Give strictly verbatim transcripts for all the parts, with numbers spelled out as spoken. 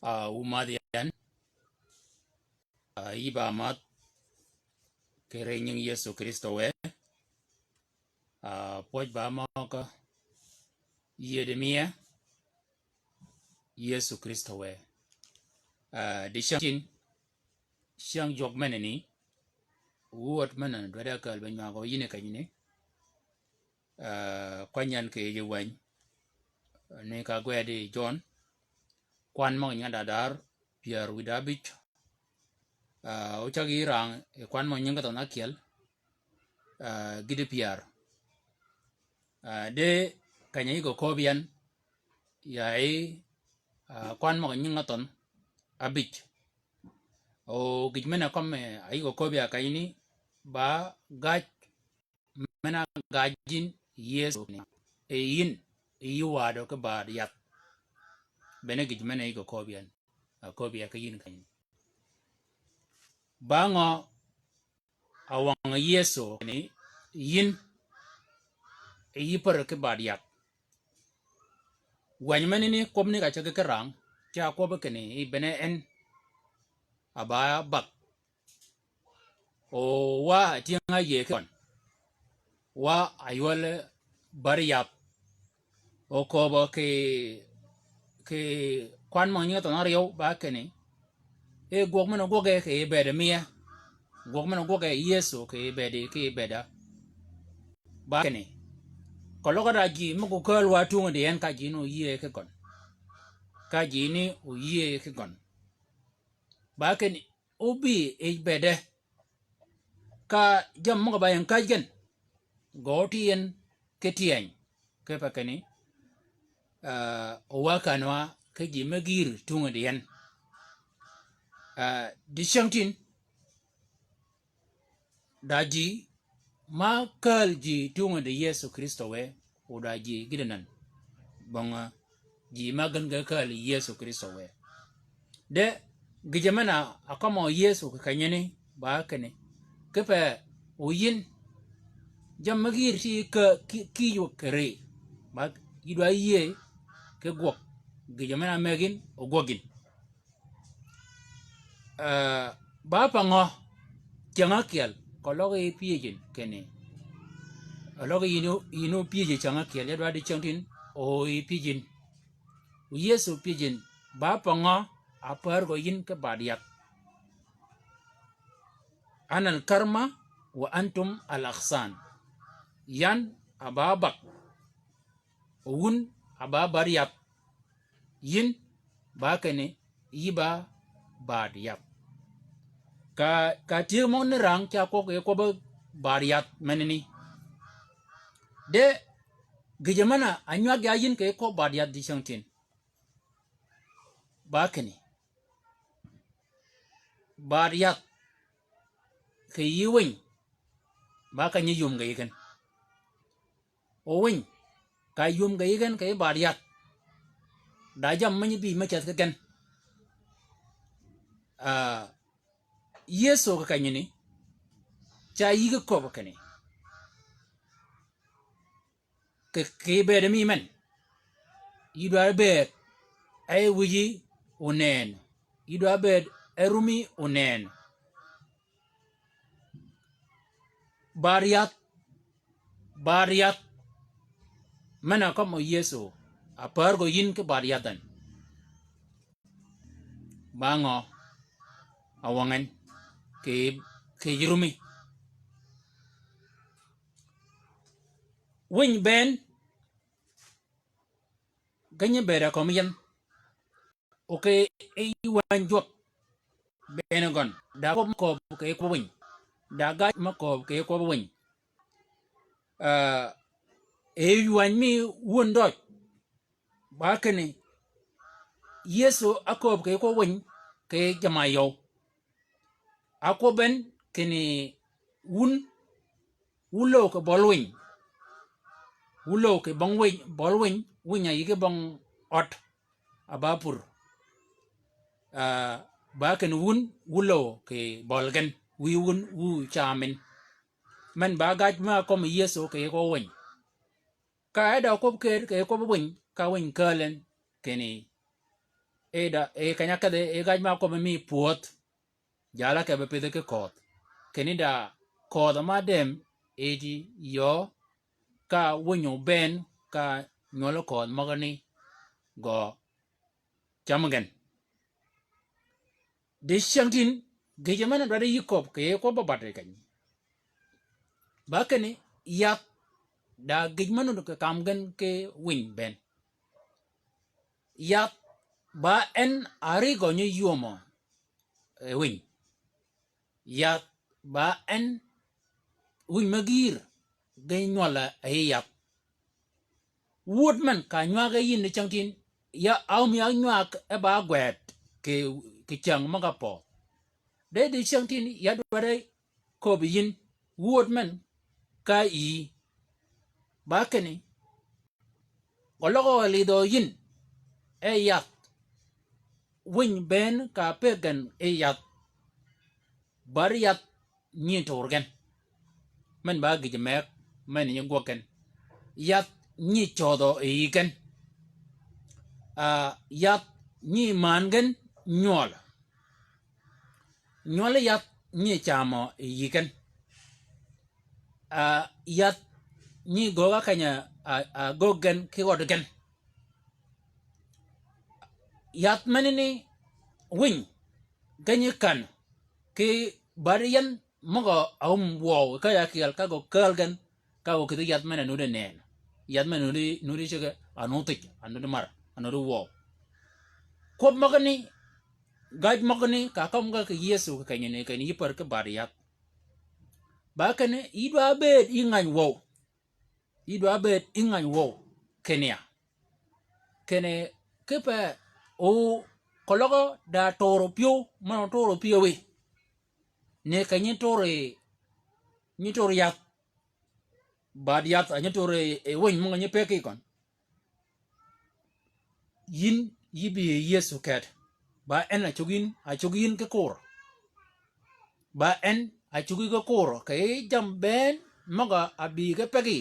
A, wu madh yan. A, yï ba madh kì ri nying Yëso Krïstø wë. A, pwøj ba møg-a yïëdi mie Yëso Krïstø wë. A, dicäng cin, cyäng jwøk menani, wööd menani dwaddi ákääl be nywagø yïn kenyani. A, kwany yan kì yij wäny ni ka gwedi Jøn, kwan møg-a nyinge dadar, pyär wïdá ábïj. A, ocäg yï rang yi kwan møg-a nyinge thønh ákyel, a, gïti pyär. A, de keny-a yï gø kööb yan, ya yi, a, kwan møg-a nyinge thønh ábïj. O gïj men-a kømmi, a, yï gø kööb ya kenyani, ba gaj men-a gaj yïn Yëso ni, e yïn, e yï wadø ki baad yath. Bene gïj men-a yï gø kööb yan, a, kööb ya ki yïn kenyani. Ba ngø a wøng Yëso ni yïn, e yï pär ki baad yath. Wäny menani kwøb ni ka cägi ki rang, ca kwøb kinni bene en a ba bäg. O wa tyëng-a áyïëy ki gøn. Wa a ywøl bär yath. O kööbø kì, kì kwan møg-a nyinge thønh áryew ba kinni, e gwøg men-a gwøge kì bëëd mie. Gwøg men-a gwøge Yëso kì bëëd, kì bëëd-a. Ba kinni, keløg da ji møg-a kääl wa tungi di en ka ji ni oyïëy ki gøn. Ka ji ni oyïëy ki gøn. Ba kinni, obï yij bëëde. Ka jammì møg-a ba ying käj gen, gø ti yin ki tyëny, kipe kinni, a, owa känwa ki ji me gïïr tungi di yen. A, dicäng tin, da ji ma kääl ji tungi di Yëso Krïstø wë, o da ji gïti nan. Bong-a ji ma gen ge kääl Yëso Krïstø wë. De gïjø men-a kømmø Yëso kì kenyani ba kinni, kipe o yïn, jammì me gïïr ti ki, ki, ki yij wøg kì ri. Ba yï dwa yïëy ki gwøg. Gïjø men-a mëggi yïn, o gwøggi yïn. A, ba pa ngø, cyäng ákyel, keløg yï pyëj yïn kinni. Keløg yïn o, yïn o pyëj cyäng ákyel, ya dwa dicäng tin, o yï pyëj yïn. O Yëso pyëj yïn, ba pa ngø a pär gø yïn ki baad yath. Ana al-karma wa antum al-aghsan. Yan a ba bäg. O wun a ba bär yath. Yïn ba kinni yï ba baad yath. Ka, ka tyëg møg ni rang ca kwøb kì kwøbbi baad yath menani. De gïjø men-a ánywag ya yïn kì kwøb baad yath dicäng tin. Ba kinni, baad yath kì yï winy, ba keny-a yum ge yï gen. O winy, ka yum ge yï gen kì yï baad yath, da jammì me nyi bï me ceth ki gen. A, Yëso kì kenyani, ca yï ki köbbi kinni, kì, kì bëëd mi men. Yï dwa bëëd e wïji onëën. Yï dwa bëëd e rumi onëën. Baad yath, baad yath. Men-a kømmø Yëso a pär gø yïn ki baad yath en. Ba ngø a wøng en kì, kì yij rumi. Winy bënn, geny-a bëëd a kömi yen. O kì yij wäny jwøk bënn gøn. Da kwøb me kööb kì kwøb winy. Da gaj me kööb kì kwøb winy. A, e yij wäny mi wun døj. Ba kinni, Yëso ákööb kì kwøb winy kì jamm-a yøw. Ákwøb en kinni wun, wu löw kì bøl winy. Wu löw kì bong winy, bøl winy, winy-a yï ki bong ød, a ba pur. A, ba kinni wun, wu löw kì bøl gen, wiy wun, wu cam min. Men ba gaj me a kømmi Yëso kì kwøb winy. Ka e da kwøb kër kì kwøb winy, ka winy kääl en kinni e da, e keny-a kedhi, e gaj ma kwøbbi mi pwödh. Jal-a ke be pidhi ki ködh. Kinni da ködh ma dem, e di yöö, ka winy oben, ka nywøl ködh møgani, gø cam gen. Dicyängtïn, gïjø men-a dwaddi yï köbbi kì yij kwøbb-a bati keny. Ba kinni, yath, da gïj men-a nuti kì kam gen ki winy ben. Yath, ba en a ri gø nyi ywömø, e winy. Yath, ba en winy me gïïr, ge nywøl-a yi yath. Wud men ka nywag e yïn dicyängtïn, ya áömi ánywag e ba gwed kì, kì cyäng møg-a pödh. De dicyängtïn ya dwaddi köbbi yïn, wud men ka yïí. Ba kinni, gø løg-a lidhø yïn, e yath, winy ben ka pëggi gen yi yath, bad yath nyi tur gen. Men ba gïjø meg, men nyi gwøg gen. Yath nyi cödhø yi gen. Ah, yath nyi man gen nywøl. Nywøl yath nyi camø yi gen. Ah, yath nyi gögg-a keny-a, ah, ah, gögg gen ki ød gen. Yath menani winy, ge nyi kän, ki bad yän møg-a áum wøw, ka ya kyel ka gø kääl gen, ka gø kïdhi yath men-a nuti nëën. Yath men-a nuti, nuti ceg-a nuti thij, a nuti mar, a nuti wøw. Kwøb møgani, gaj møgani, ka kømmi ge kì Yëso kì kenyani, kinni yï pär ki bad yath. Ba kinni, yï dwa bëëd yï ngäny wøw. Yï dwa bëëd yï ngäny wøw kinni ya. Kinni kipe o keløg da tur pyëw, men-a tur pyëwí. Ni kì nyi tur yi, nyi tur yath. Bad yath a nyi tur yi, yi winy møg-a nyi pëggi gøn. Yïn, yï bï yi Yëso keti. Ba en a cuggi yïn, a cuggi yïn ki kur. Ba en a cuggi ki kur, kì yij jammì bënn møg-a bï ki pëggi.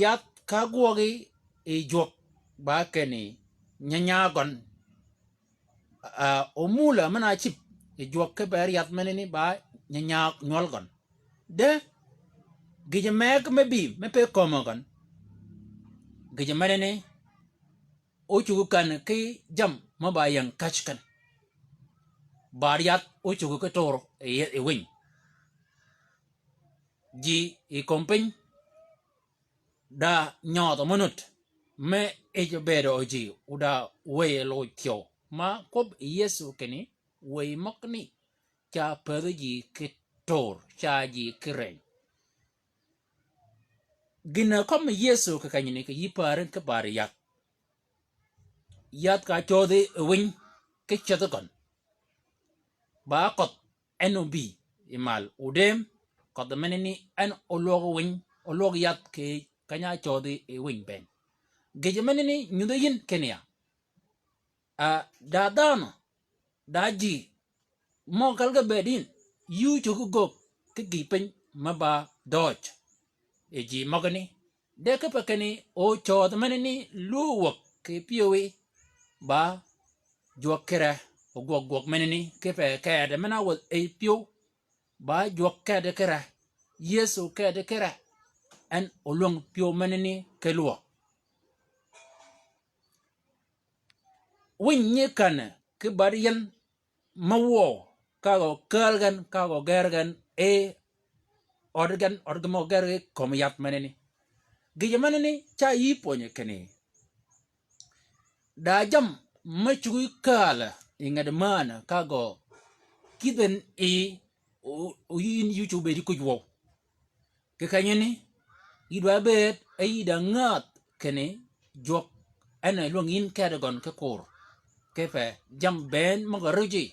Yath ka gwøggi yi jwøk, ba kinni nyanya gøn. Ah, omulø men-a cïb yi jwøk ki bër yath menani ba nyanya nywøl gøn. De, gïjø meg me bï, me pe kömø gøn. Gïjø menani, ócuggi kän ki jammì mø ba ying käj kän. Bad yath ócuggi ki tur yi, yi winy. Ji yi kömi piny, da nyødhø mø nut, me yij obëëdø ji, o da wëy loj thyew. Ma kwøb Yëso kinni, wëy møgani, ca pädhi ji ki tur, ca ji ki rëny. Gïn-a kømmi Yëso kì kenyani kì yï päri ki bad yath. Yath ka cödhi yi winy ki ceth gøn. Ba kødh en obï yi mal odëm, kødh menani en olwøg winy, olwøg yath kì keny-a cödhi yi winy bënn. Gïjø menani nyudhi yïn kinni ya. Ah, da dhanhø, da ji, mø kelli ge bëëd yïn, yï ócuggi göög ki gïï piny me ba døøj yi ji møgani. De kipe kinni o cödh menani lwöög wäg kì pyëwí, ba jwøk ki re, o gwøg gwøg menani, kipe kede men-a wädhi yi pyëw, ba jwøk kede ki re, Yëso kede ki re, en olwäng pyëw menani ki lwøøg. Winy nyi känni ki bad yän me wøw, ka gø kääl gen, ka gø ger gen, e ød gen, ød gen mø ger gen kömi yath menani. Gïjø menani, ca yï pwönyi kinni. Da jammì me cuggi kääl yi nget männi, ka gø kïdhi en yi o, o yïn yï ócuggi bëëd yï kuj wøw. Kì kenyani, yï dwa bëëd, e yï da ngädh kinni jwøk en a lwäng yïn kedi gøn ki kur. Kipe jammì bënn møg-a árïji,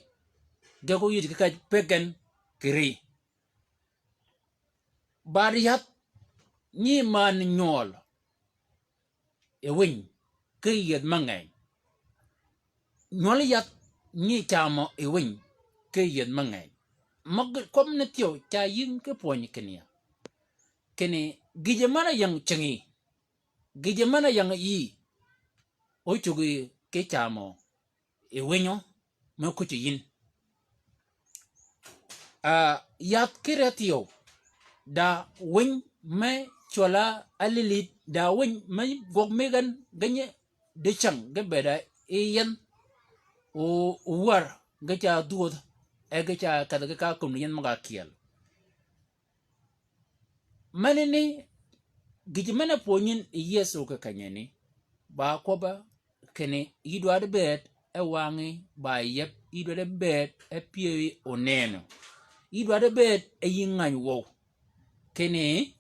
ge ko yïj ki käj pëggi gen kì ri. Bad yath nyi männ nywøl yi winy ki yëdh me ngeny. Nywøl yath nyi camø yi winy ki yëdh me ngeny. Møg kwøb ni thyew ca yïng ki pwöny kinni ya. Kinni gïjø men-a ying cingi, gïjø men-a ying yïí, ócuggi ki camø yi winyø me kucø yïn. Ah, yath ki rädh thyew, da winy me cwøl-a álilïd, da winy me gwøg mi gen, ge nyi dicäng ge bëëd-a yi yien, o, owär ge ca dhwödh, e ge ca kedhø ge ka kömi yien møg-a kyeel. Menani, gïj men-a pwönyi yïn yi Yëso kì kenyani, ba kwøbbe kinni yï dwaddi bëëd e wangí ba yeb, yï dwaddi bëëd e pyëwí onënø, yï dwaddi bëëd e yï ngäny wøw. Kinni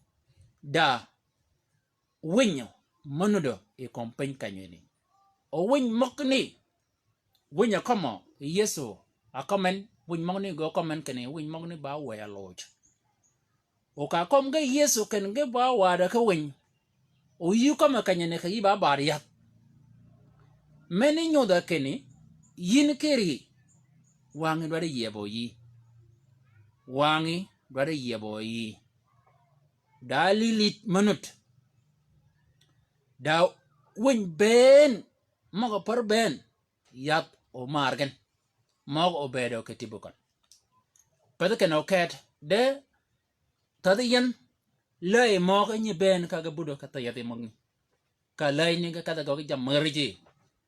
da winyø mø nuddø yi kömi piny kenyani. O winy møgani, winy a kømmø yi Yëso, a kømmi en, winy møgani gø kømmi en kinni, winy møgani ba wëy-a loj. O ka kømmi ge Yëso kinni ge ba wadø ki winy, o yï kømmi kenyani kì yï ba bad yath. Meni nyodhø kinni, yïn kiri, wangí dwaddi yiebø yï. Wangí dwaddi yiebø yï. Da álilïd me nudd. Da winy bënn, møg-a pär bënn, yath omar gen, møg-a obëëdø kì tïbø køn. Pädhi kinni oket, de thädhi yien, läyi møg-a nyi bënn ka ge buddø ka thädhi yien møgani. Ka läyini ge kedhø gø ki jammì räjji.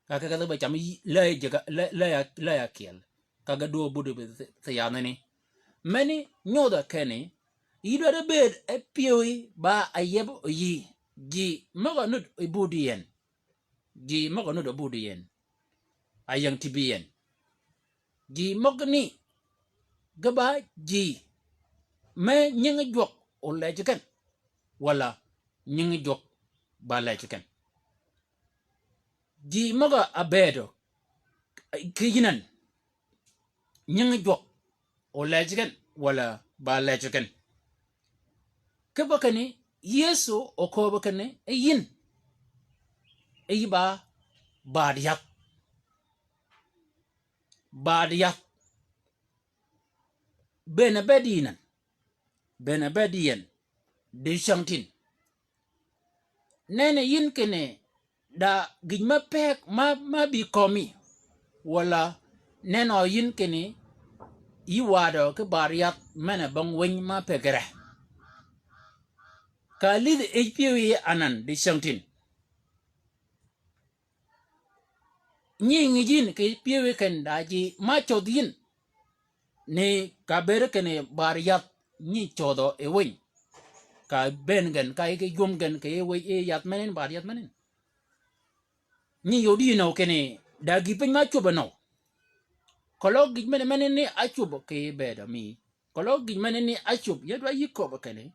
Ka ge kedhø be cam yï-, läyi jega, lä-, läyi a-, läyi akyel. Ka ge dwøø buddø be thi-, thiyadhani. Meni nyodhø kinni, yï dwaddi bëëd e pyëwí ba áyeb yï. Ji møg-a nudd yi bud yien. Ji møg-a nudd yi bud yien. Áyäng tïbi yien. Ji møgani, ge ba ji me nyingi Jwøk olejji gen, walà nyingi Jwøk ba lejji gen. Ji møg-a ábëëdø ki yïn an, nyingi Jwøk olejji gen, walà ba lejji gen. Kipe kinni, Yëso okööbø kinni, e yïn, e yï ba bad yath. Bad yath. Bënn-a bëëd yïn an. Bënn-a bëëd yïn. Dicängtïn. Nenni yïn kinni da gïj me pëgg ma, ma bï kömmi. Walà nenni yïn kinni yï wadø ki bad yath men-a bong winy ma pëggi re. Ka álïdhi yij pyëwí anan dicängtïn. Nyi ngïj yïn kì pyëwí kinni da ji ma cödh yïn. Ni ka bëëd kinni bad yath nyi cödhø yi winy. Ka bënn gen, ka yï ki jwøm gen kì yij winy, yij yath menani, bad yath menani. Nyi yod yïn nøw kinni da gï piny ma ácwöbbi nøw. Keløg gïj menani, menani ácwöb kì bëëdø mi. Keløg gïj menani ácwöb, ya dwa yï köbbi kinni.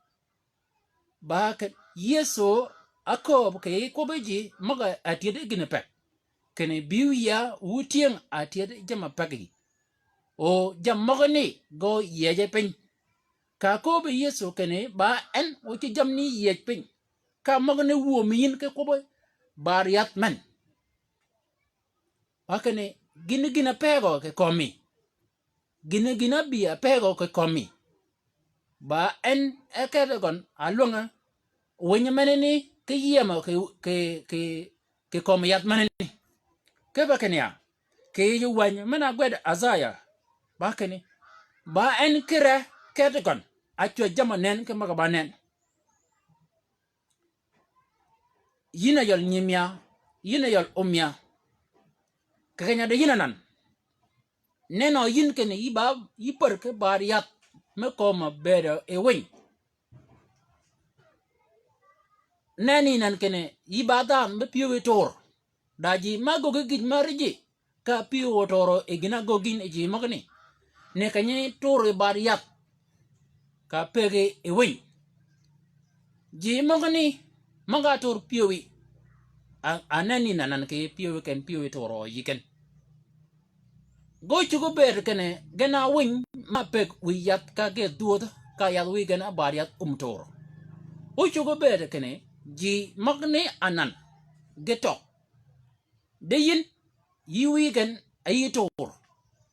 Ba kinni, Yëso ákööb kì kwøbbi ji møg-a átyëd gïn-a peg. Kinni bï wïya wu tyëng átyëd jamm-a peg yi. O jammì møgani gø yiëje piny. Ka köbbi Yëso kinni ba en ócï jammì ni yiëj piny. Ka møgani wuö mi yïn ki kwøbbi bad yath men. Ba kinni gïn gïn-a pëggø kì kömmi. Gïn gïn-a bï-a pëggø kì kömmi. Ba en e kedhi gøn alwäng-a winy menani ki yiemø kì, kì, kì, kì kömi yath menani. Kipe kinni ya, kì yij wäny men-a ágwed Isaiah. Ba kinni, ba en kire kedhi gøn, ácwäj jamm-a nen ki møg-a ba nen. Yïn a yøl nyimïa, yïn a yøl ómïa. Kì keny-a di yïn anan. Nenø yïn kinni yï ba, yï pär ki bad yath me kömi bëëdø yi winy. Nenni yïn an kinni yï ba dhanhø me pyëwí tur. Da ji ma ágöggi gïj mär ji, ka pyëwí otoro yi gïn-a ágöggi yïn yi ji møgani. Ni keny-a tur yi bad yath, ka pëggi yi winy. Ji møgani, møg-a tur pyëwí. A, a nenni anan kì pyëwí ken, pyëwí toro yï ken. Ge ócuggi bëëd kinni, gen a winy ma pëgg wïj yath ka ge dhwödh, ka yath wïj gen a bad yath um tur. Ócuggi bëëd kinni, ji møgani anan, ge tø. De yïn, yï wïj gen a yï tur,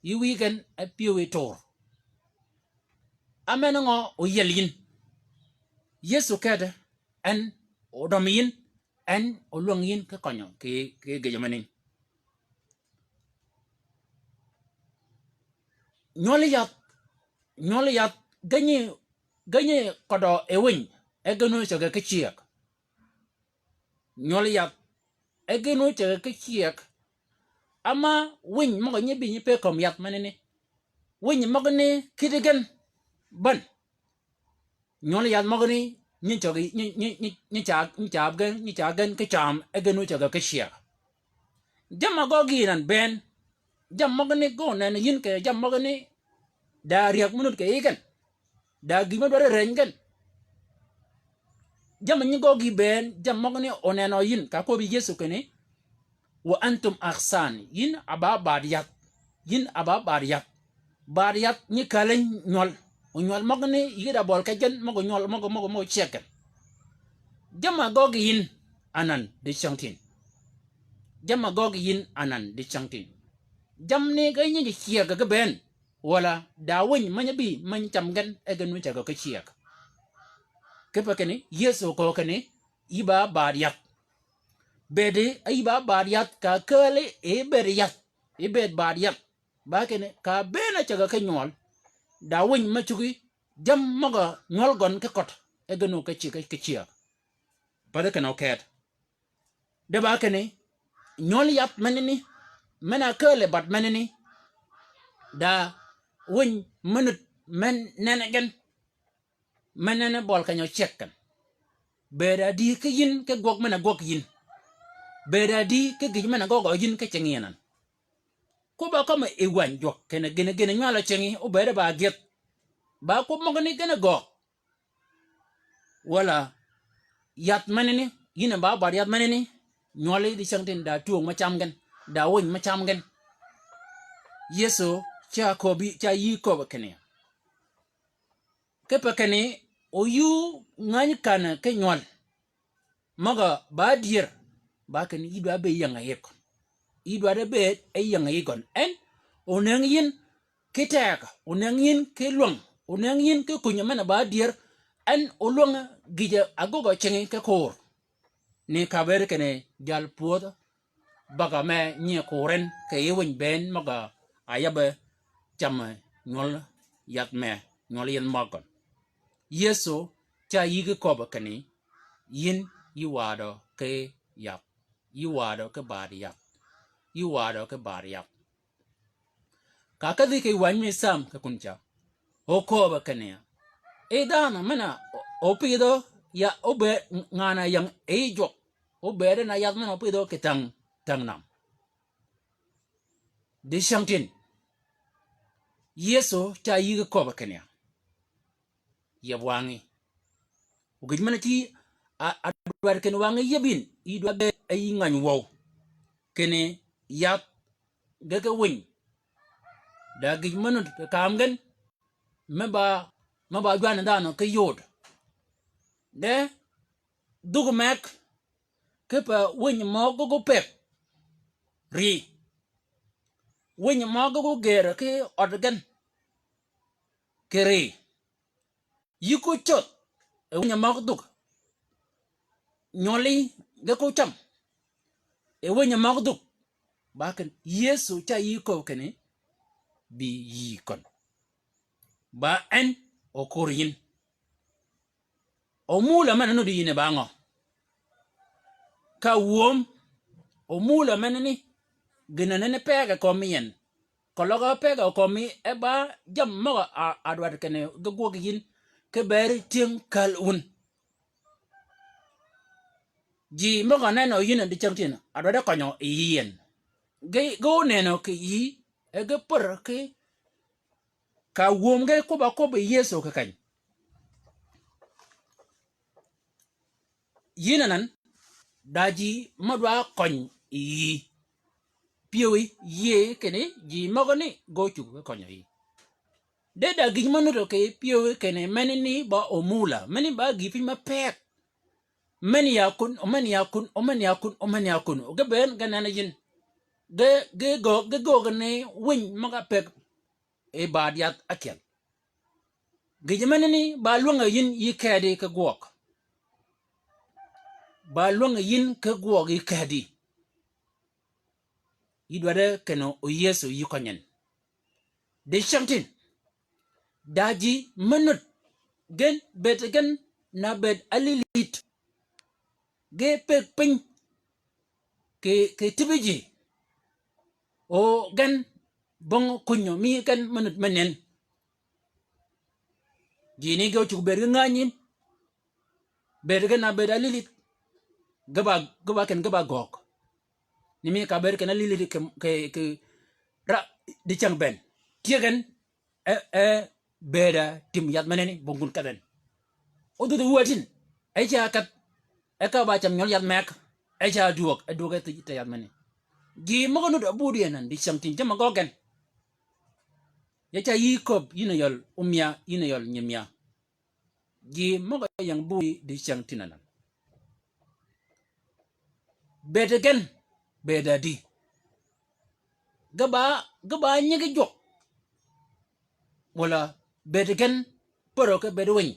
yï wïj gen a pyëwí tur. Á men ngø óyiel yïn? Yëso kedhi, en odømi yïn, en olwäng yïn ki kønyø kì, kì gïjø menani. Nywøl yath, nywøl yath, ge nyi, ge nyi kødø e winy, e gen ócäg ki cyëg. Nywøl yath, e gen ócäg ki cyëg. Ama winy møg-a nyi bï nyi pëggi kömi yath menani. Winy møgani kïddi gen bän. Nywøl yath møgani nyi cägi, nyi, nyi, nyi, nyi ca, nyi ca gen, nyi ca gen ki cam, e gen ócäg ki cyëg. Jamm-a gøggi yi nan bënn, jammì møgani ge ónënø yïn kì jammì møgani da ryäg mø nud kì yij gen. Da gïj mø dwaddi rëny gen. Jammì nyi gøggi bënn, jammì møgani ónënø yïn, ka köbbi Yëso kinni, "Wa antum aghsan", yïn a ba baad yath. Yïn a ba baad yath. Baad yath nyi kääl-a nywøl. O nywøl møgani yï da bøli ki gen, møg-a nywøl, møg-a, møg-a, møg-a cyëg gen. Jammì gøggi yïn anan dicängtïn. Jammì gøggi yïn anan dicängtïn. Jammì ni ge nyi cyëg ge bënn. Walà da winy mø nyi bï mø nyi cam gen e gen ócäg ki cyëg. Kipe kinni, Yëso köög kinni, yï ba baad yath. Bëëdi, yï ba baad yath, ka kääli, yï bëëd yath, yï bëëd baad yath. Ba kinni, ka bënn-a cäg ki nywøl, da winy mø cuggi, jammì møg-a nywøl gøn ki kød, e gen ócäg ki cyëg. Pädhi kinni ókëëd. De ba kinni, nywøl yath menani, men-a kääl e bad menani, da winy mø nud men nënni gen, men nënni bøli keny-a ócyëg gen. Bëëd ádï ki yïn ki gwøg men-a gwøg yïn. Bëëd ádï ki gïj men-a gøggø yïn ki cingi anan. Kwøbb-a kømmi yi wäny jwøk kinni gïn-a gïn-a nywalø cingi óbëëde ba ágyëdh. Ba kwøb møgani gen-a gøøg. Walà yath menani, yïn a ba baad yath menani, nywøli dicängtïn da twöng mø cam gen, da winy mø cam gen. Yëso ca köbbi, ca yï köbbi kinni, kipe kinni, oyuu ngäny kän ki nywøl. Møg-a ba dyër, ba kinni yï dwa bëëd ying-a yï gøn. Yï dwa de bëëd e ying-a yï gøn. En ónëngi yïn ki teg, ónëngi yïn ki lwäng, ónëngi yïn ki kuny men-a ba dyër, en ólwäng gïj-a ágögg-a cingi ki kur. Ni ka bëëd kinni jal pwödh bag-a me nyi kur en kì yij winy bënn møg-a áyabbi cam nywøl yath me, nywøl yïn møg gøn. Yëso ca yï ki köbbi kinni, yïn yï wadø ki yath, yï wadø ki baad yath, yï wadø ki baad yath. Ka kädhi kì wäny mi Sam kì kun ca, ókööbø kinni, e dhanhø men-a opïdhø ya, obëëd ngan-a ying e yij jwøk, obëëd en-a yath men-a opïdhø kì täng, täng nam. Dicängtïn, Yëso ca yï ki köbbi kinni, yeb wangí. O gïj men-a ci a, a dwaddi kinni wangí yeb yïn, yï dwaddi e yï ngäny wøw. Kinni yath ge ki winy. Da gïj mø nud kì kaam gen, me ba, me ba jwanni dhanhø ki yod. De dhug meg, kipe winy møg-a gupëg ri. Winy møg-a gugër ki ød gen kì ri. Yï ku cödh e winy møg-a dhug. Nywøli ge ku cam e winy møg-a dhug. Ba kinni, Yëso ca yï köbbi kinni, bï yï køn. Ba en okur yïn. Omulø men-a nuddi yïn e ba ngø? Ka wöm, omulø menani, gïn-a nenni pëgg-a kömi yi en. Keløg-a pëgg-a kömi e ba jammì møg-a a, a dwaddi kinni ge gwøg yïn, ki bëëdi tyëng käl wun. Ji møg-a nenni yïn en dicängtïn, a dwaddi kønyi yi en. Ge, ge ónënø kì yï, e ge pär ki Ka wöm ge kwøbb-a kwøbbi Yëso kì keny. Yïn anan, da ji mø dwa køny yï. Pyëwí yïëy kinni ji møgani ge ócuggi ki kønyi yï. De da gïj mø nuddi kì pyëwí kinni menani ba omula, menani ba gïï piny me pëgg. Meni ya kun, o meni ya kun, o meni ya kun, o meni ya kun. O ge bënn ge nenni yïn. Ge, ge gø, ge göög ni winy møg-a pëgg. Yi baad yath ákyel. Gïjø menani ba lwäng-a yïn yï kedi ki gwøg. Ba lwäng-a yïn ki gwøg yï kedi. Yï dwaddi kinni o Yëso yï køny en. Dicängtïn. Da ji me nud gen bëëd gen na bëëd alilït. Ge pëgg piny kì, kì tïbi ji. O gen bong kunyø mi gen me nud me nen. Ji ni ge ócuggi bëëd ge ngänyin. Bëëd gen na bëëd alilït. Ge ba, ge ba ken ge ba gøg. Ni mi ka bëëd ken alilït kì, kì, kì ra dicäng bënn. Tyëggen e, e bëëd a tim yath meneni bong kun kedh en. O dhudhi wätïn, e ca kedh, e ka ba cam nywøl yath meg, e ca dwøg, e dwøg e thij te yath meneni. Ji møg-a nud a budi anan dicängtïn jammì gøggen. Ya ca yï köbb yïn a yøl ómya, yïn a yøl nyimya. Ji møg-a ying budi dicängtïn anan. Bëëd gen, bëëd adi. Ge ba, ge ba nyigi jwøk. Walà bëëd gen pärø ki bëëd winy.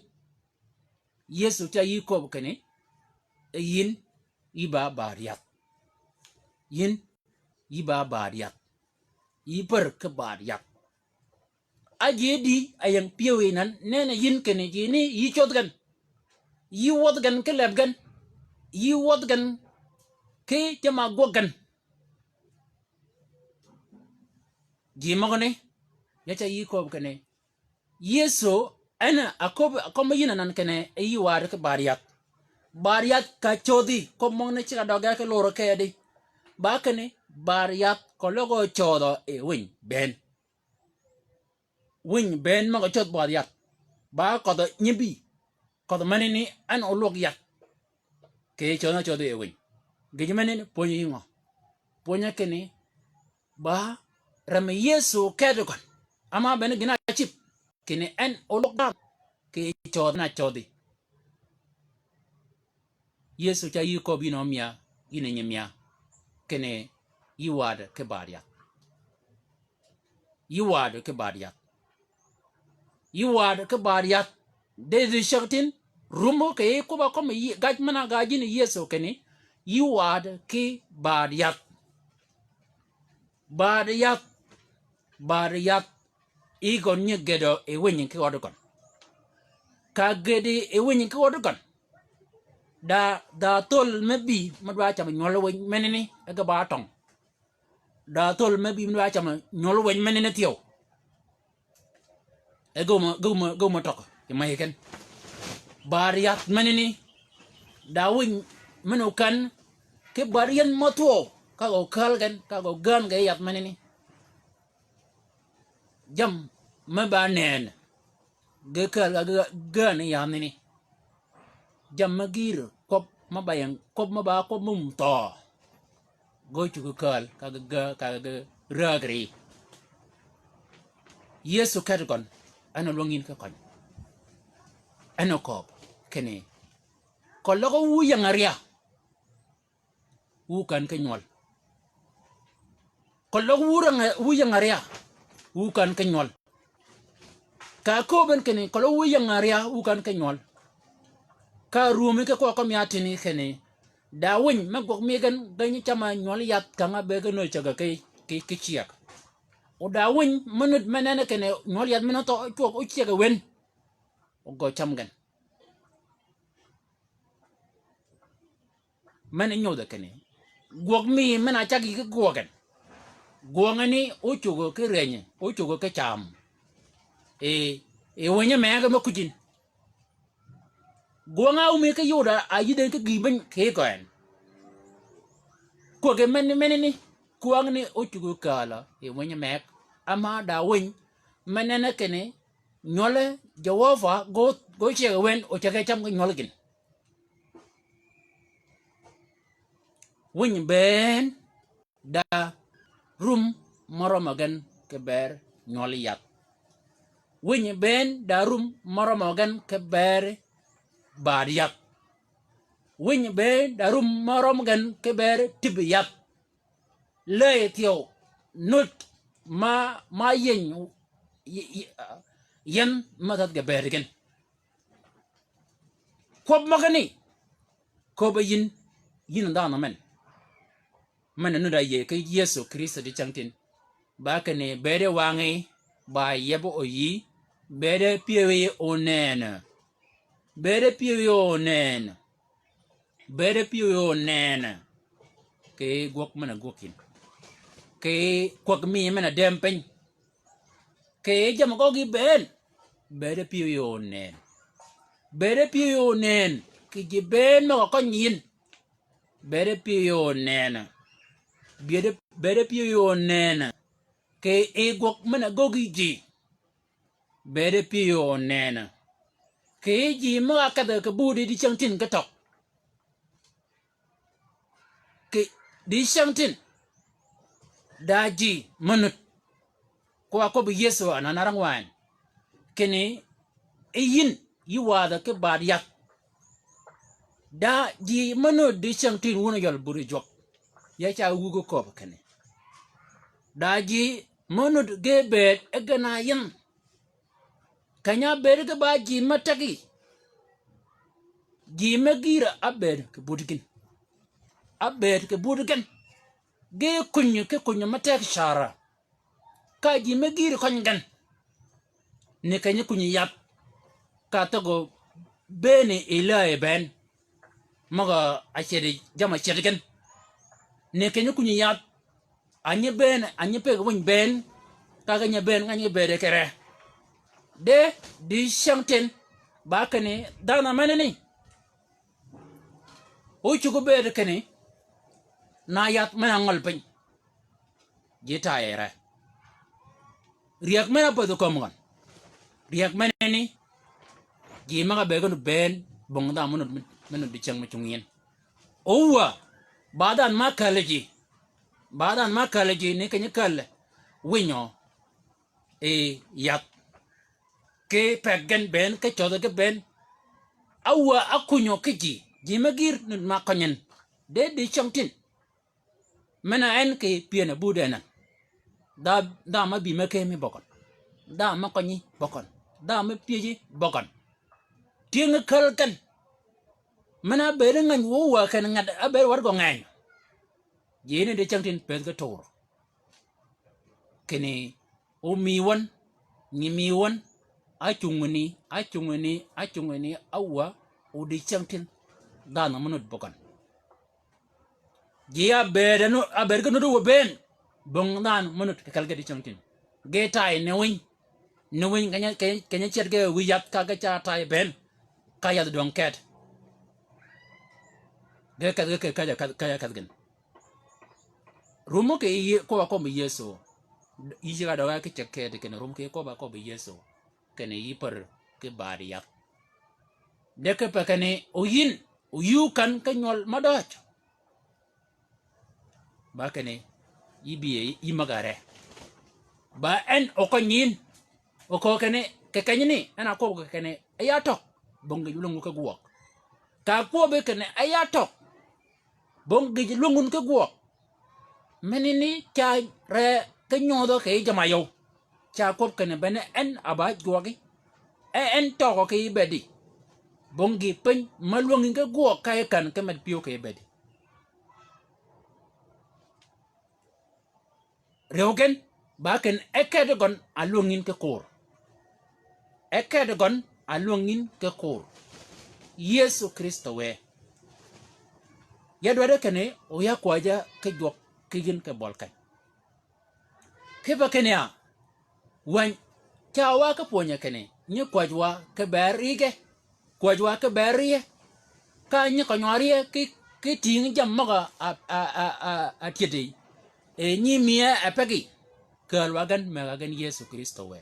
Yëso ca yï köbb kinni, e yïn, yï ba baad yath. Yïn, yï ba baad yath. Yï pär ki baad yath. A ji di a ying pyëw yi nan, nenni yïn kinni ji ni yï codh gen. Yï wädh gen ki leb gen. Yï wädh gen ki jamm-a gwøg gen. Ji møgani, ya ca yï köbb kinni. Yëso, en a köbb, a kömmi yïn anan kinni, e yï waad ki baad yath. Baad yath ka codhi, köbb møgani ceg-a døge ki lurø kedi. Ba kinni, baad yath keløg ócodhø e winy bënn. Winy bënn møg-a codh baad yath. Ba kødhø nyibï. Kødhø menani en olwøg yath. Kì codh na codhi e winy. Gïj menani pwönyi yï ngø? Pwönyi kinni ba remme Yëso kedi gøn. Ama bene gïn-a cïb. Kinni en olwøg dhanhø. Kì codh na codhi. Yëso ca yï köbb yïn a ómya, yïn a nyimya, kinni yï waad ki baad yath. Yï waad ki baad yath. Yï waad ki baad yath. De dicängtïn, rumø kì yï kwøbb-a kømmi yï, gaj men-a gaj yïn Yëso kinni, yï waad ki baad yath. Baad yath, baad yath, yï gøn nyi gedø yi winy ki ød gøn. Ka gedi yi winy ki ød gøn. Da, da thöl me bï, me dwa cam nywøl winy menani, e ge ba tøng. Da thöl me bï, me dwa cam nywøl winy menani thyew. E ge ma, ge ma, ge ma tøg, yi ma yi ken. Baad yath menani. Da winy men-a ókän, ki baad yien mø thwøw, ka gø kääl gen, ka gø gään gen yath menani. Jammì me ba nënn. Ge kääl ka ge gään yath menani. Jammì me gïr kwøb me ba ying, kwøb me ba kwøb mum thøø. Ge ócuggi kääl ka ge, ka ge rääg ri. Yëso keti gøn, en a lwøng yïn ki køny. En a kööb, kinni. Keløg wu ying arya. Wu kän ki nywøl. Keløg wu rang, wu ying arya. Wu kän ki nywøl. Ka kööb en kinni, keløg wu ying arya, wu kän ki nywøl. Ka rwömi ki kwøb kømmi ya tïni kinni. Da winy, me gwøg mi gen, gen nyi cam-a nywøl yath kang-a be gen ócäg-a ki, ki, ki cyëg. O da winy, me nud me nenni kinni, nywøl yath men-a óthøø, ócwøg, ócyëg wen. O gø cam gen. Men nyodhe kinni. Gwøg mi men-a cag yi ki gwøg en. Gwøng ni ócuggi ki rënyi, ócuggi ki cam. E, e winy me ge me kuj yïn. Gwøng-a ómi ki yod-a yïdh en ki gïï biny ki gø en. Kwøggi men, menani, kwäng ni ócuggi kääl yi winy meg. Ama da winy, me nenni kinni, nywøl Jehova, gø, gø cyëg wen, ócäg cam ki nywøl gïn. Winy bënn da rum mø rømø gen ki ber nywøl yath. Winy bënn da rum mø rømø gen ki ber baad yath. Winy bënn da rum mø rømø gen ki ber tïbi yath. Lëy thyew, nud, ma, ma yïny, y-, y-, yien, ma thäth ge bëëd gen. Kwøb møgani, köbb-a yïn, yïn dhanhø men. Men a nudd-a yïëy ki Yëso Krïstø dicängtïn. Ba kinni bëëd yi wangí, ba yieb oyï, bëëde pyëwí onëënø. Bëëde pyëwí onëënø. Bëëde pyëwí onëënø. Kì gwøg men-a gwøg yïn. Kì kwäg mi men-a dëm piny. Kì jammì gøggi bënn. Bëëde pyëwí onëënø. Bëëde pyëwí onëënø. Kì ji bënn møg-a køny yïn. Bëëde pyëwí onëënø. Bëëde, bëëde pyëwí onëënø. Kì yi gwøg men-a göggi ji. Bëëde pyëwí onëënø. Kì yi ji møg-a kedh kì budi dicängtïn ki tøg. Kì dicängtïn. Da ji mø nud. Ko a kwøbbi Yëso anan arangwany. Kinni, e yïn, yï wadhø ki bad yath. Da ji mø nud dicängtïn wun a yøl budi jwøk. Ya ca wugi köbbi kinni. Da ji mø nud ge bëëd e gen-a yïn. Keny-a bëëd ge ba ji me tegi. Ji me gïr-a ábëëd kì budi gïn. Ábëëd kì budi gïn. Ge kunyi ki kunyi me teg cara. Ka ji me gïr køny gen. Ni keny-a kunyi yath. Ka thøgø bëëni ilaa yi bënn. Møg-a ácedi jamm-a ced gen. Ni keny-a kunyi yath. A nyi bënn, a nyi pëggi winy bënn, ka ge nyi bënn, ka nyi bëëde kì ree. De, dicängtïn, ba kinni, dhanhø menani. O cuggi bëëd kinni, na yath men-a ngøl piny. Ji tayø yi ree. Ryäg men-a pädhi kömi gøn. Ryäg menani, ji møg-a bëëd gen bënn, bong dhanhø mø nud, mø nud dicäng mø cungi yïn. Ówà, ba dhanhø ma källi ji. Ba dhanhø ma källi ji ni keny-a källi. Winyø. Yi yath. Ki peg gen bënn, ki cødhi ki bënn. Áwäà ákunyø ki ji. Ji me gïr nud ma køny yïn. De dicängtïn. Men-a en kì pyën a bud en an. Dha, dha me bï me kemi bøgøn. Dha me kønyi bøgøn. Dha me pyëji bøgøn. Tyëng käl gen. Men-a ábëëd ngäny wøw wa ken ngat ábëëd wär gø ngeny. Ji ni dicängtïn pëth ge tur. Kinni omiwøn, nyi miwøn, ácungni, ácungni, ácungni, áwäà, o dicängtïn, dhanhø mø nud bøgøn. Ji ábëëd, ábëëd ge nud wø bënn, bong dhanhø mø nud kì kelge dicängtïn. Ge tay ni winy, ni winy keny-a, keny-a, keny-a ced ge wïj yath ka ge ca tay bënn, ka yath dwøng ked. Ge kedh ge ked, kedh, kedh, kedh gen. Rumø kì yï, kwøbb-a kwøbbi Yëso. Yï ceg-a døga ki ceg kedi kinni rum kì kwøbb-a kwøbbi Yëso. Kinni yï pär ki bad yath. De kipe kinni oyïn, oyï kän ki nywøl mø døøj. Ba kinni, yï bï yï mäg-a ree. Ba en okøny yïn. Oköög kinni, kì kenyani, en a kwøb kì kinni, áya tøg, bong gïj lwøng wun ki gwøg. Ka kwøbbi kinni, áya tøg, bong gïj lwøng wun ki gwøg. Menani ca ree ki nyodhø kì yij jamm-a yøw. Ca kwøb kinni bene en a ba jwøgi. E en tøgø kì yij bëëdi. Bong gï piny me lwøngi ki gwøg ka yi kän ki med pyëw kì yij bëëdi. Ryew gen, ba kinni e kedi gøn a lwøng yïn ki kur. E kedi gøn a lwøng yïn ki kur. Yëso Krïstø wë. Ya dwaddi kinni, o ya kwäjja ki jwøk ki yïn ki bøli keny. Kipe kinni a, wänyi, ca wa ki pwönyø kinni, nyi kwäjji wa ki bëëd rige. Kwäjji wa ki bëëd rye. Ka nyi kønyi wa rye ki, ki tïngi jammì møg-a, a, a, a, a, a tyëddi. E nyi miye e pegi. Kääl wa gen, mëgg-a gen Yëso Krïstø wë.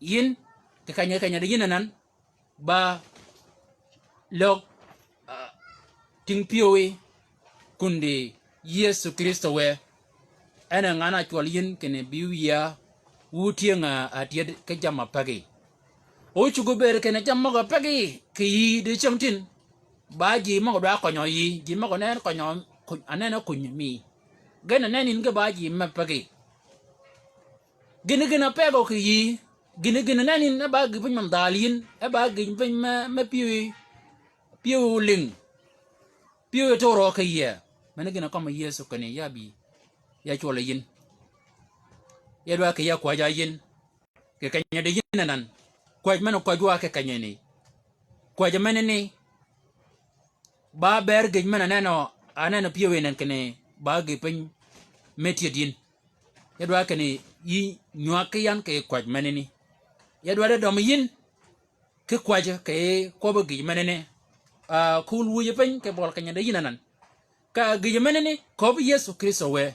Yïn, kì keny-a keny-a di yïn anan, ba løg, a, tïng pyëwí, kun di Yëso Krïstø wë. En a ngan-a cwøl yïn kinni bï wïya, wu tyëng-a, a, tyëd ki jammì pegi. O cuggi bëëd kinni jammì møg-a pegi, kì yï dicängtïn. Ba ji møg-a dwa kønyø yï, ji møg-a nen kønyø, kuny, anen a kuny mi. Gen anen yïn ge ba ji me pegi. Gïn gïn a pegø kì yï, gïn gïn anen yïn, e ba gïj piny me dhal yïn, e ba gïj piny me, me pyëwí, pyëwí olïng, pyëwí toro kì yie. Mene gïn a kømmi Yëso kinni ya bï, ya cwøl yïn. Ya dwa kì ya kwäjja yïn. Kì keny-a di yïn anan. Kwäj men-a kwäjji wa kì keny-a ni. Kwäjji men-a ni. Ba ber gïj men-a nenø, a nenø pyëwí nen kinni ba gï piny me tyëd yïn. Ya dwa kinni yï nywag ki yan kì kwäj men-a ni. Ya dwa di dømi yïn. Ki kwäjji kì kwøbbi gïj menani. A, kul wuji piny kì bøl keny-a di yïn anan. Ka gïj menani, köbbi Yëso Krïstø wë.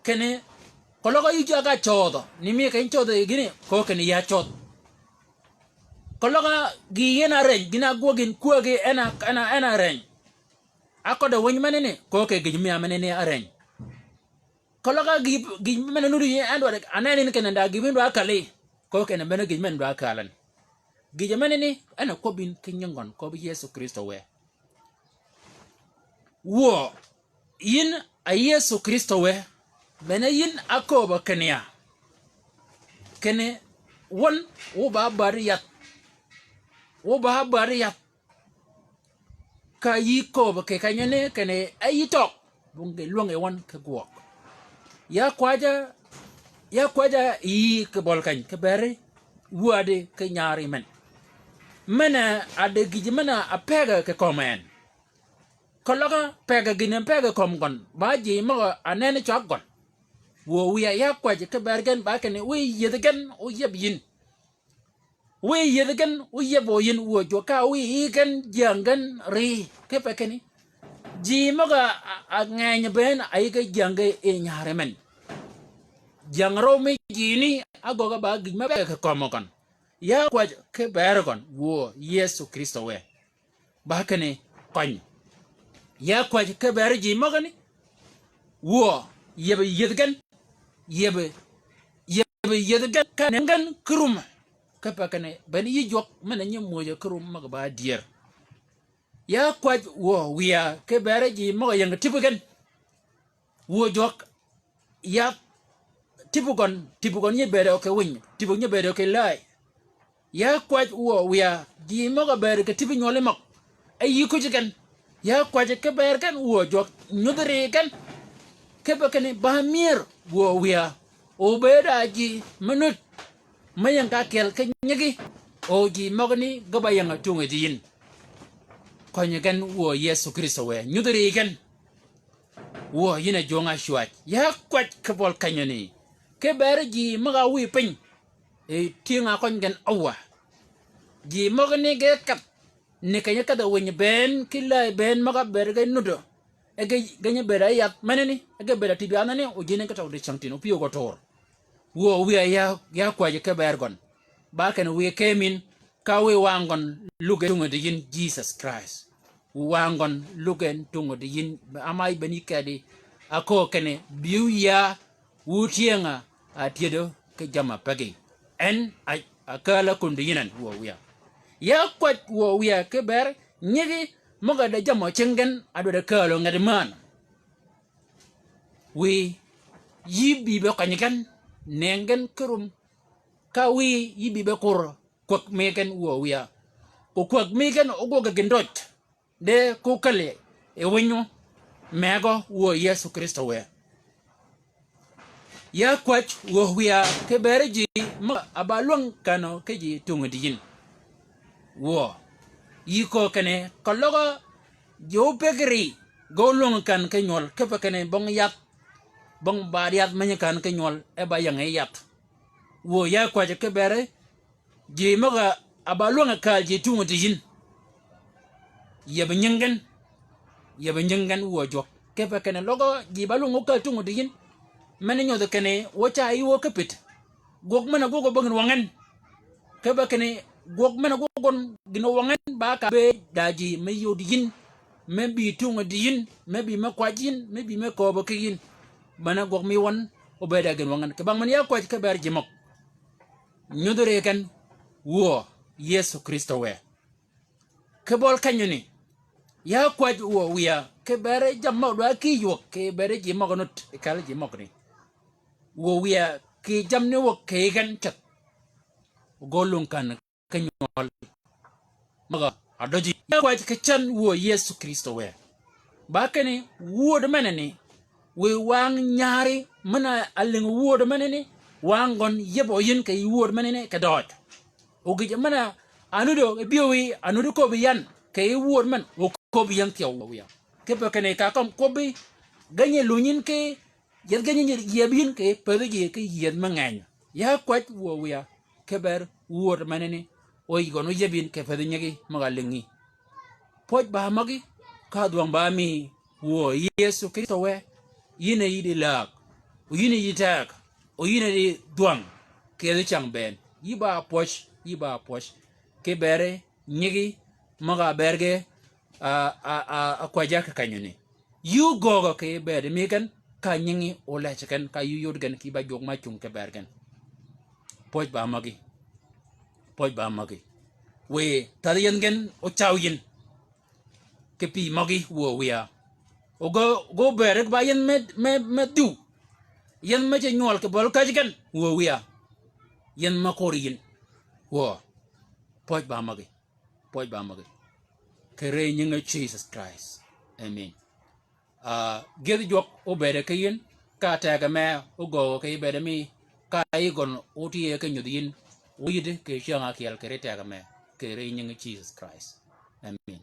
Kinni, keløg áyïj ága cödhø, ni mi keny cödhø gïni, köö kinni ya cödh. Keløg gï en a reny, gïn-a ágwøg gïn kwägi en a, en a, en a reny. Ákøddi winy menani, köö kì gïj mi a menani a reny. Keløg gï, gïj men-a nuti yi en dwaddi, anen yïn kinni da gï bï dwa källi. Köö kinni bene gïj men dwa källan. Gïj menani, en a kwøbbi yïn ki nying gøn, köbbi Yëso Krïstø wë. Wuö, yïn a Yëso Krïstø wë, bene yïn ákööbø kinni ya. Kinni wøn, wu ba bäddi yath. Wu ba bäddi yath. Ka yï kööbø kì kenyani kinni e yï tøg, bong gï lwängi wøn ki gwøg. Ya kwäjja, ya kwäjja yï kì bøl keny, kì beri wädi ki nyari men. Men-a, a di gïj men-a pegø kì kömi en. Keløg pegø gïn-a pegø kömi gøn, ba ji møg-a nenni cwag gøn. Wuö wiya ya kwäjji kì ber gen ba kinni, wiy yïëdhi gen, óyieb yïn. Wiy yïëdhi gen, óyieb o yïn wuö jwøk ka wiy yïëdhi gen, jyäng gen ri, kipe kinni. Ji møg-a, a, a ngenyø bënn, a yï ge jyäng ge yi nyari men. Jyäng røw mi ji ni, ágöggi ba gïj me be kì kömi gøn. Ya kwäjji kì ber gøn, wuö Yëso Krïstø wë. Ba kinni køny. Ya kwäjji kì ber ji møgani. Wuö, yieb yïëdhi gen. Yieb, yieb yïëdhi gen. Ka nengi gen ki rum. Kipe kinni, bene yï jwøk, men-a nyi mwöjjø ki rum møg-a ba dyër. Ya kwäjji wuö wiya, kì ber ji møg-a ying tïbi gen. Wuö jwøk, ya tïbi gøn, tïbi gøn nyi bëëdø kì winy, tïbi nyi bëëdø kì läy. Ya kwäjji wuö wiya, ji møg-a bëëd kì tïbi nywøli møg. E yï kuj gen. Ya kwäjji kì ber gen wuö jwøk, nyudhi ri gen. Kipe kinni ba myër wuö wiya. O bëëd a ji me nud. Me ying ka kyel ki nyigi. O ji møgani ge ba ying a tungi di yïn. Kønyi gen wuö Yëso Krïstø wë. Nyudhi ri gen. Wuö, yïn a jwøng-a cwäj. Ya kwäjji kì bøl kenyani. Kì ber ji møg-a wiy piny. E tyëng-a køny gen áwa. Ji møgani ge kedh. Ni keny-a kedh-a winy bënn, ki läy bënn møg-a bëëd ge nudø. E ge, ge nyi bëëd a yath menani, e ge bëëd a tïbi anani, o jini ki tøg dicängtïn, o pyëw gø tur. Wuö wiya ya, ya kwäjji kì ber gøn. Ba kinni wiy kemin, ka wiy wang gøn luggi tungi di yïn Jesus Christ. Wiy wang gøn luggi tungi di yïn, ama yï bene yï kedi. Aköö kinni, bï wu ya, wu tyëng-a, a tyëdø ki jamm-a pegi. En a, a kääl-a kun di yïn en, wuö wiya. Ya kwäjji wuö wiya kì ber, nyigi, møg-a de jammì cingi gen, a dwaddi kääl-a ngedi männ. Wiy, yï bï be kønyi gen, nengi gen ki rum. Ka wiy, yï bï be kur, kwäg mi gen wuö wiya. Ko kwäg mi gen ógwøg gïn døj. De ko källi, yi winywu, megø wuö Yëso Krïstø wë. Ya kwäjji wuö wiya kì ber ji møg-a ba lwäng känø ki ji tungi di yïn. Wuö. Yï köö kinni, keløg ji ópëggi ri, ge ólwäng kän ki nywøl, kipe kinni bong yath, bong baad yath menyi kän ki nywøl, e ba ying yi yath. Wuö ya kwäjji kì ber, ji møg-a ba lwäng-a kääl ji tungi di yïn. Yieb nying gen. Yieb nying gen wuö jwøk. Kipe kinni løg-a ji ba lwäng-a kääl tungi di yïn. Men-a nyodhi kinni wø ca yï wø ki pït. Gwøg men-a gwøg-a ba gïn wøngen. Kipe kinni gwøg men-a gwøg gøn gïn wøngen ba ka bëëd da ji me yod yïn. Me bï tungi di yïn. Me bï me kwäjji yïn. Me bï me kööbø ki yïn. Men-a gwøg mi wøn obëëd a gïn wøngen. Kì bang men ya kwäjji kì ber ji møg. Nyudhi ri gen wuö Yëso Krïstø wë. Kì bøl kenyani. Ya kwäjji wuö wiya kì ber jammì møg dwa ki ywøg kì ber ji møg nut kal ji møgani. Wuö wiya kì jammì ni wøg kì gen ceth. Gø lung kän ki nywøl. Møg-a døji. Ya kwäjji kì cän wuö Yëso Krïstø wë. Ba kinni wööd menani. Wiy wang nyari men-a lïngi wööd menani. Wa gøn yieb o yïn kì yij wööd menani kì døøj. O gïj men-a, a nuti o, e bï o yi, a nuti köbbi yan, kì yij wööd men, o köbbi yan thyew wiya. Kipe kinni ka kømmi kwøbbi, geny-a lunyi yïn ki, yethi geny-a yieb yïn kì pëthi ji ki yieth me ngenyø. Ya kwäj wöög wiya, kiber wööd menani, o yij gøn óyieb yïn kì pëthi nyigi, møg-a lïngi. Pwøj ba møgí, ka dhwøng ba mi wuö Yëso Krïstø wë, yïn a yï di läg, o yïn a yï teg, o yïn a di dhwøng, kì yethi cäng bënn. Yï ba pwøj, yï ba pwøj. Kiberi nyigi, møg-a ber ge, a, a, a, a kwäjja kì kenyøni. Yï ógöögø kì bëëdi mi gen, ka nyingi ólejji gen, ka yï óyod gen, kì ba jwøk ma cungi kibër gen. Pwøj ba møgí. Pwøj ba møgí. Wiy, thadhi yïn gen, ócaw yïn. Kì pï møgí wuö wiya. O gø, gø bëëdi ba yïn me, me, me dhïw. Yïn me ce nywøl kì bøli käjji gen, wuö wiya. Yïn me kor yïn. Wuö. Pwøj ba møgí. Pwøj ba møgí. Kì ri nyingi Jisøs Krist. Amen. A, gyëdhi jwøk óbëëde ki yïn, ka tegø me ógöögø kì bëëde mi, ka yï gøn ótye ki nyudhi yïn, óyïddi kì cyäng ákyel kì ri tegø me, kì ri nyingi Jisøs Krist. Amen.